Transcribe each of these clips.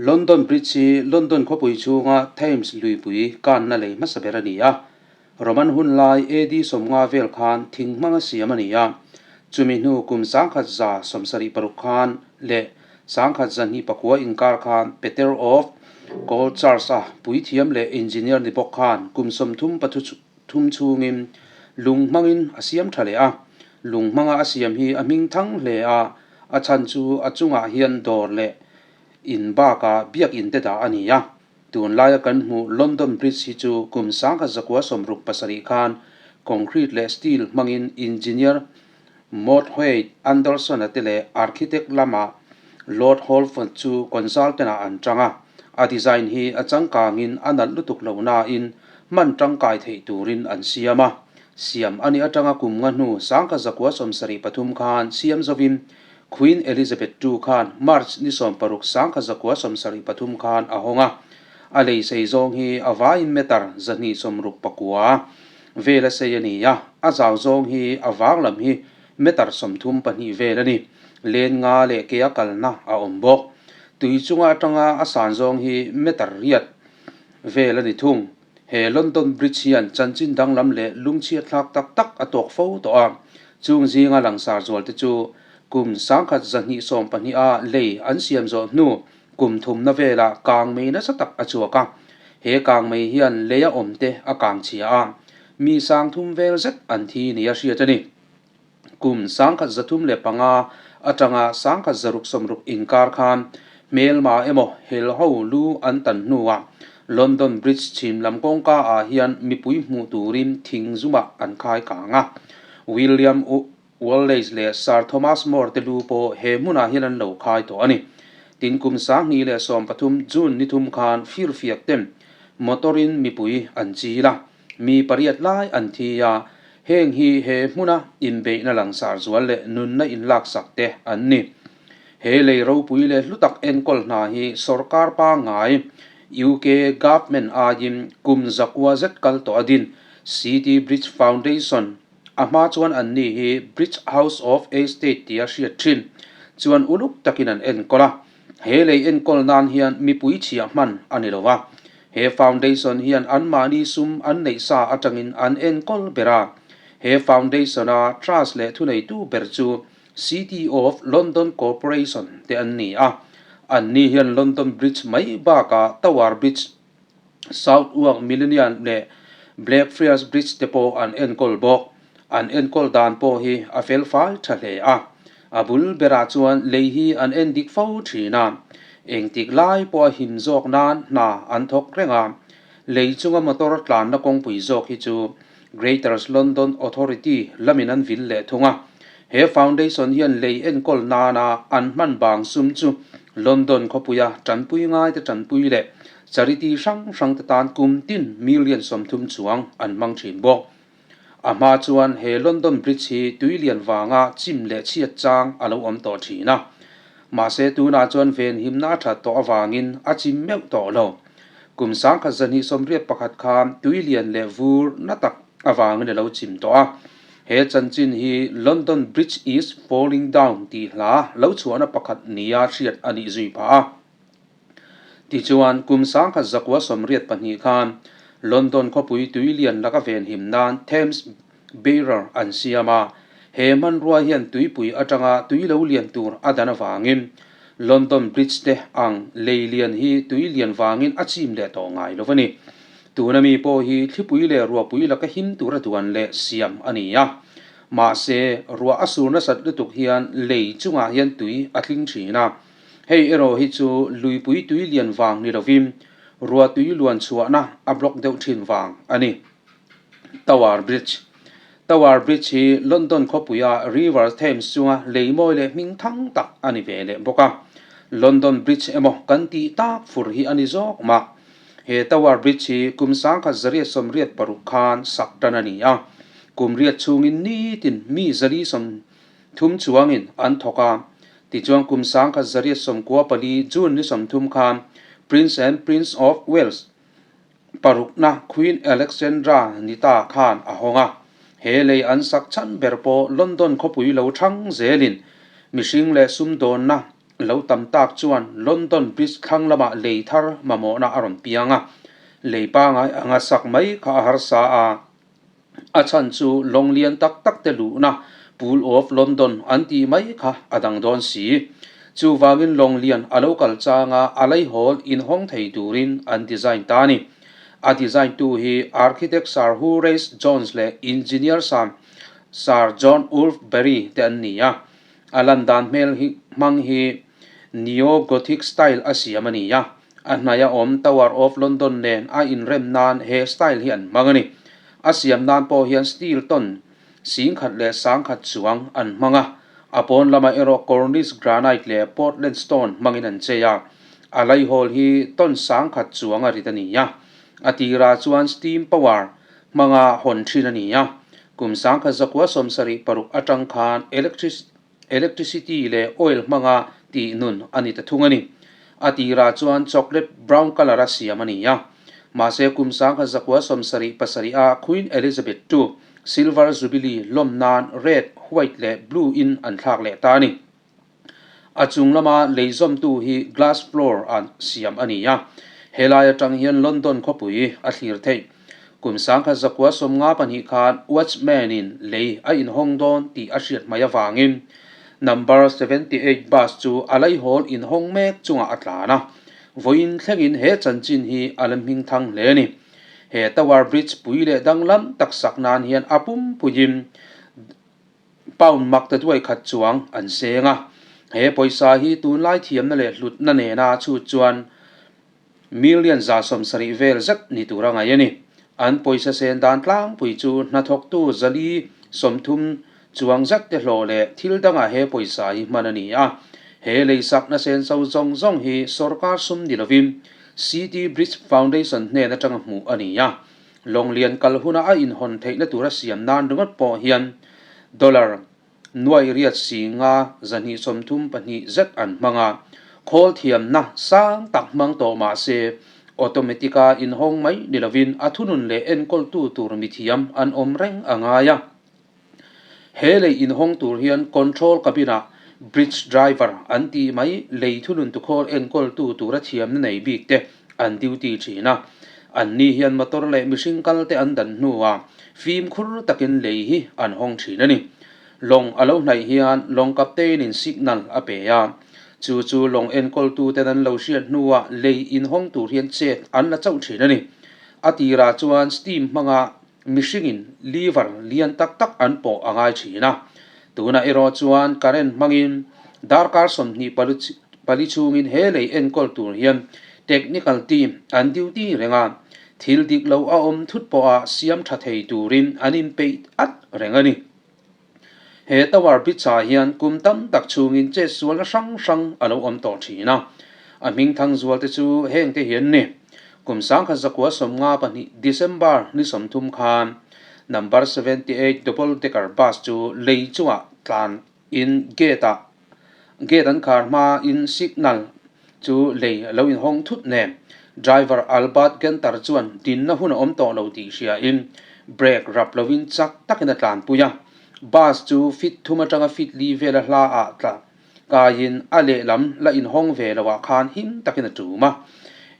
London Bridge hi London khawpui chhunga Thames luipui kanna lei hmasa ber a ni a. Roman hun lai AD 50 vel khan thing hmanga siam a ni a. Chumi hnu kum 1176 khan leh 1229 inkar khan Peter of Colchurch-a puithiam leh engineer ni bawk khan kum 33 chhungin lung hmangin a siam tha leh a. Lung hmanga a siam hi a hming thang hle a, a chhan chu a chungah hian dawr leh In bakah biakinn te dah a ni a, tunlaia kan hmuh London Bridge hi chu kum 1967 khan concrete leh steel hmangin engineer Mordwhite Anderson-a te leh architect lama Lord Holford chu consultant-ah an chang a, a design hi a changkangin a nalh lutuk lo nain hman tangkai theih turin an siam a. Siam a nih atanga kum nga hnu 1973 khan siam zovin Queen Elizabeth ii khan March ni 16 1973 khan a hawng a, a lei sei zawng hi a vaiin meter 269 vel a sei a ni a, a zau zawng hi a vang lam hi meter 34 vel a ni. Len nga leh ke a kalna a awm bawk. Tui chunga atanga a san zawng hi meter 8 vel a ni thung. He London Bridge hian chanchin danglam leh lungchhiat thlak tak tak a tawk fo tawh a, chung zinga langsar zual te chu kum 1212 a lei an siam zawh hnu kum thumna velah kang mei nasa tak a chhuak a, he kang mei hian lei a awm te a kang chhia a, mi 3000 vel zet an thi nia hriat a ni. Kum 1305 atanga 1660 inkar khan hmelma emaw helho lu an tan hnuah London Bridge chhim lam kawngka ah hian mipui hmuh turin thing zumah an khai kang a. William Wallace leh Sir Thomas More te lu pawh he hmunah hian an lo khai tawh a ni. Tin kum 2013 June ni thum khan firfiak ten motor in mipui an chil a. Mi pariat lai an thi a, heng hi he hmuna inbeihna langsar zual leh nunna inlaksak te an ni. He lei ropui leh hlu tak enkawl hna hi sorkar pangngai, UK government aiin kum zakua zet kal tawh a din City Bridge Foundation, a hma chuan an ni hi Bridge House of Estate tia hriat thin, chuan uluk takin an enkawl a. He lei enkawl nan hian mipui chhiah hman a ni lo a, he foundation hian anmahni sum an neih sa atangin an enkawl ber a. He foundation-a trust leh thuneitu ber chu City of London Corporation te an ni a, anni hian London Bridge mai bakah Tower Bridge, Southwark Millennium leh Blackfriars Bridge te pawh an enkawl bawk. An enkawl dan pawh hi a felfai tha hle a, a bul berah chuan lei hi an en dik fo thin a, engtik lai pawh a him zawk nan hna an thawk reng a. Lei chunga motor tlanna kawngpui zawk hi chu Greater London Authority lamin an vil leh thung a. He foundation hian lei enkawl nana an hman bang sum chu London khawpuia tanpui ngaite tanpui leh charity hrang hrangte tan kum tin million 30 chuang an hmang thin bawk. A hma chuan he London Bridge hi tui lian vanga chim leh chhiat chang a lo awm tawh thin a. Mahse tunah chuan venhimna a that tawh avangin a chim meuh tawh lo. Kum 1281 khan tui lian leh vur na tak avangin a lo chim tawh a. He chanchin hi London Bridge is falling down tih hla lo chhuahna pakhat nia hriat a nih zui phah a. Tichuan, kum 1982 khan London khawpui tui lian laka venhim nan Thames Barrier an siam a, he hmanrua hian tuipui atanga tui lo lian tur a dan avangin London Bridge te ang lei lian hi tui lian vangin a chim leh tawh ngai lo a ni. Tuna mi pawh hi thlipui leh ruahpui laka him tura duan leh siam a ni a. Mahse, ruah a sur nasat lutuk hian lei chungah hian tui a tling thin a. Hei erawh hi chu luipui tui lian vang ni lovin ruah tui luan chhuahna a block deuh thin vang a ni. Tower Bridge Tower Bridge hi London khawpuia River Thames chunga lei mawi leh hming thang tak a ni ve leh bawk a. London Bridge emaw kan tih tak fur hi a ni zawk mah. He Tower Bridge hi kum 1986 khan sak tan a ni a. Kum riat chhungin nitin mi 430 chuangin an thawk a. Tichuan kum 1994 June ni 30 khan Prince and Prince of Wales parukna Queen Alexandra ni ta khan a hawng a. He lei an sak chhan ber pawh London khawpui lo thang zelin mihring leh sumdawnna lo tam tak chuan London Bridge thlang lamah lei thar mamawhna a rawn piang a, lei pangai anga sak mai kha a harsa a. A chhan chu lawng lian tak tak te luhna Pool of London an tih mai kha a dang dawn si. Chuvangin lawng lian a lo kal changa a laihawl inhawng thei turin an design ta a ni. A design tu hi architect Sir Horace Jones leh engineer Sir John Wolfe Barry te an ni a. A lan dan hmel hi hmang hi Neo-Gothic style a siam a ni a, a hnaia awm Tower of London nen a inrem nan he style hi an hmang a ni. A siam nan pawh hian steel ton 10,000 leh 10,000 chuang an hmang a, a pawn lamah erawh Cornish granite leh Portland stone hmangin an chei a, a laihawl hi ton 10,000 chuang a rit a ni a, a tirah chuan steam power hmanga hawn thin a ni a, kum 1976 atang khan electricity leh oil hmanga tih nun a ni ta thung a ni. A tirah chuan chocolate brown colour a siam a ni a, mahse kum 1977 a Queen Elizabeth ii Silver Jubilee lawm nan red, white leh blue in an thlak leh ta a ni. A chung lama lei zawmtu hi glass floor a siam a ni a, helai atang hian London khawpui a thlir theih. Kum 1952 khan watchman in lei a inhawng dawn tih a hriat mai avangin number 78 bus chu a laihawl inhawng mek chungah a tlan a, vawiin thlengin he chanchin hi a la hming thang hle a ni. He Tower Bridge pui leh danglam tak sak nan hian a pumpuiin Pound mak ta duai khat chuang an seng a, he pawisa hi tunlai thiamna leh hlutna nena chhut chuan million 70 vel zet ni tur a ngaih a ni. An pawisa sen dan tlangpui chu hnathawktu 430 chuang zet te hlawh leh thil dangah he pawisa hi hman a ni a. He leisakna senso zawng zawng hi sorkar sum ni lovin City Bridge Foundation hnen atanga hmuh a ni a. Lawnglian kal huna a inhawn theihna tura siam nan ringawt pawh hian dollar nuai riat si nga 234 zet an hmang a, khawl thiamna sang tak hmang tawh mah se automatic-a inhawng mai ni lovin a thunun leh enkawltu tur mithiam an awm reng a ngai a. He lei inhawng tur hian control cabin-ah bridge driver an tih mai lei thunun tukhawl enkawltu tura thiamna nei bik te an duty thin a. Anni hian motor leh mihring kal te an dan hnuah fimkhur takin lei hi an hawng thin a ni. Lawng a lo hnaih hian lawng captain-in signal a pe a, chu chu lawng enkawltu ten an lo hriat hnuah lei inhawng tur hian chet an la chauh thin a ni. A tirah chuan steam hmanga Mihringin liver lian tak tak an pawh a ngai thin a, tunah erawh chuan current hmangin darkar 24 chhungin he lei enkawl tur hian technical team an duty reng a, thil dik lo a awm thut pawha siam tha thei turin an inpeih at reng a ni. He Tower Bridge-ah hian kum tam tak chhungin chetsualna hrang hrang a lo awm tawh thin a, a hming thang zualte chu hengte hi an ni. Kum 1952 December ni 30 khan number 78 double decker bus chu lei chungah tlan in gate-ah Gate an khar hma in signal chu lei a lo inhawng thut nen driver Albert Genter chuan dinna hun a awm tawh lo tih hria in brake rap lo in chak takin a tlanpui a. Bus chu feet thum atanga feet li vela hla ah tla kaiin a lehlam la inhawng ve lo ah khan him takin a tum a.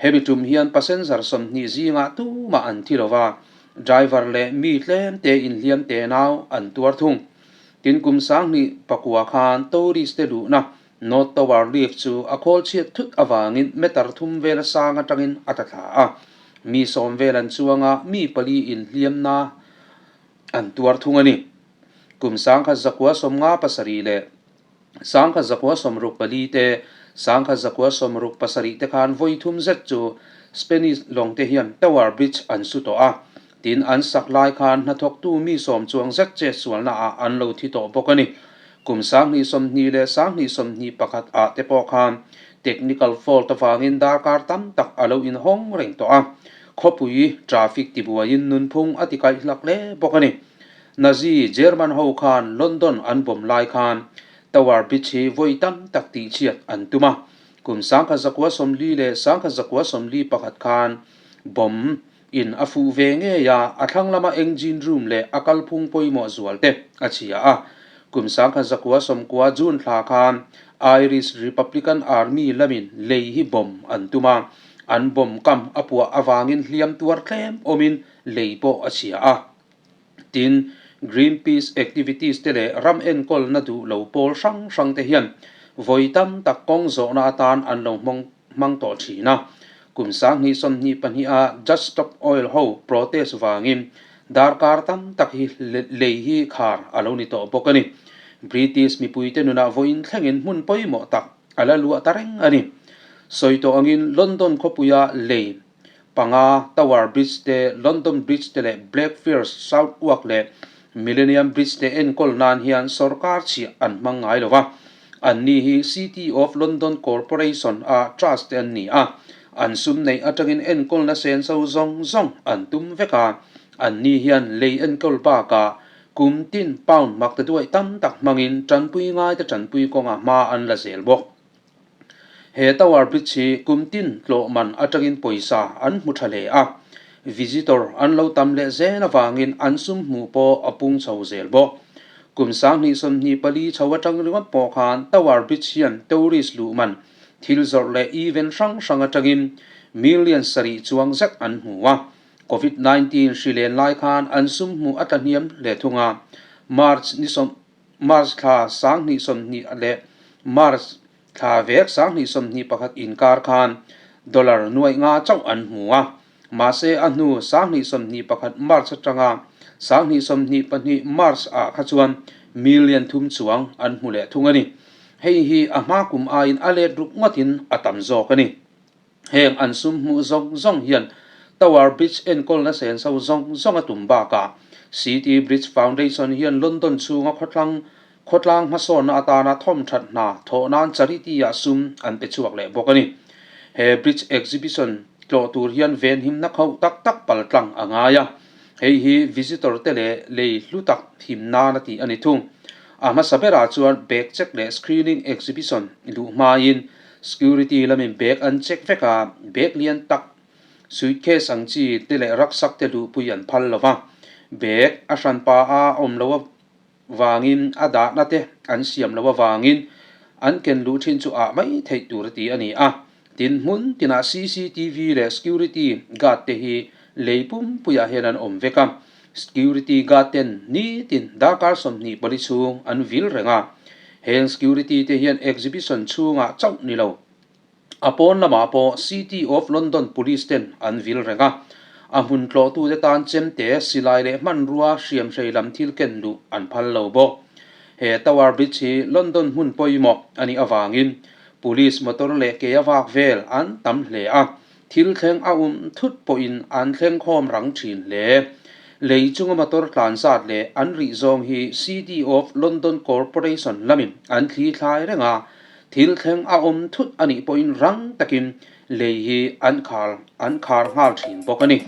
Hemi tum hian passenger 20 zingah tumah an thi lo va, driver leh mi tlem te inhliam tenau an tuar thung. Tin kum 2009 khan tourist te luhna North Tower lift chu a khawl chhiat thut avangin meter thum vela sang atangin a ta thla a. Mi 10 vel an chuang a, mi pali inhliamna an tuar thung a ni. Kum 1957 leh 1964 te, 1967 te khan vawi thum zet chu Spanish lawng te hian Tower Bridge an su tawh a. Tin, an sak lai khan hnathawktu mi 10 chuang zet che sualna ah an lo thi tawh bawk a ni. Kum 2020 leh 2021 ah te pawh khan technical fault avangin darkar tam tak a lo inhawng reng tawh a, khawpui traffic tibuaiin nunphung a tikaih hlak hle bawk a ni. Nazi German ho khan London an bawm lai khan Tower Bridge hi vawi tam tak tihchhiat an tum a, kum 1940 leh 1941 khan bomb In a fuh ve ngei a, a thlang lama engine room leh a kalphung pawimawh zual te a chhia a. Kum 1990 June thla khan Irish Republican Army lamin lei hi bomb an tum a, an bomb kam a puah avangin hliam tuar tlem awmin lei pawh a chhia a. Tin, Greenpeace activities te leh ram enkawlna duh lo pawl hrang hrang te hian vawi tam tak kawng zawhna atan an lo hmang hmang tawh thin a. Kum 2022 a Just Stop Oil ho protest vangin darkar tam tak hi lei hi khar a lo ni tawh bawk a ni. British mipuite nunah vawiin thlengin hmun pawimawh tak a la luah ta reng a ni. Sawi tawh angin London khawpuia lei panga Tower Bridge te, London Bridge te leh Blackfriars, Southwark leh Millennium Bridge te enkawl nan hian sorkar chhiah an hmang ngai lo va. Anni hi City of London Corporation a trust te an ni a, an sum neih atangin enkawlna senso zawng zawng an tum vek a. Anni hian lei enkawl bakah kum tin pound maktaduaih tam tak hmangin tanpui ngaite tanpui kawngah hma an la zel bawk. He Tower Bridge hi kum tin tlawh man atangin pawisa an hmu tha hle a, visitor an lo tam leh zel avangin an sum hmuh pawh a pung chho zel bawk. Kum 2024 chho atang ringawt pawh khan Tower Bridge hian tourist luh man, thil zawrh leh event hrang hrang atangin million sarih chuang zet an hmu a. Covid 19 hri len lai khan an sum hmuh a tlahniam hle thung a, March ni sawm March thla 2020 leh March thla vek 2021 inkar khan dollar nuaih nga chauh an hmu a, mahse a hnu 2021 March atanga 2022 March ah kha chuan million thum chuang an hmu leh thung a ni. Hei hi a hma kum aiin a let ruk ngawtin a tam zawk a ni. Heng an sum hmuh zawng zawng hian Tower Bridge enkawlna senso zawng zawng a tum bakah City Bridge Foundation hian London chhunga khawthlang khawtlang hmasawnna atana thawmthat hna thawh nan charity-ah sum an pe chhuak leh bawk a ni. He bridge exhibition tlawh tur hian venhimna khauh tak tak paltlang a ngai a, hei hi visitor te leh lei hlu tak him nan a tih a ni thung. A hmasa berah chuan bag check leh screening exhibition luh hmain Security lamin bag an check vek a, bag lian tak, suitcase ang chi te leh rucksack te luhpui an phal lo va. Bag a hranpa a awm lo avangin a dahna te an siam lo avangin an ken luh thin chu ah mai theih tur a ti a ni a. Tin, hmun tinah cctv leh security guard te hi lei pumpuiah hian an awm vek a. Security guard ten nitin darkar 24 chhung an vil reng a, heng security te hian exhibition chhungah chauh ni lo, a pawn lamah pawh City of London Police ten an vil reng a, a hmun tlawhtute tan chemte, silai leh hmanrua hriamhrei lam thil ken luh an phal lo bawk. He Tower Bridge hi London hmun pawimawh a nih avangin Police motor leh ke a vak vel an tam hle a, Thil thleng a um thut pawhin an thleng khawm rang thin hle. Lei chunga motor tlan zat leh an rih zawng hi City of London Corporation lamin an thli thlai reng a, thil thleng a awm thut a nih pawhin rang takin lei hi an khar an khar nghal thin bawk a ni.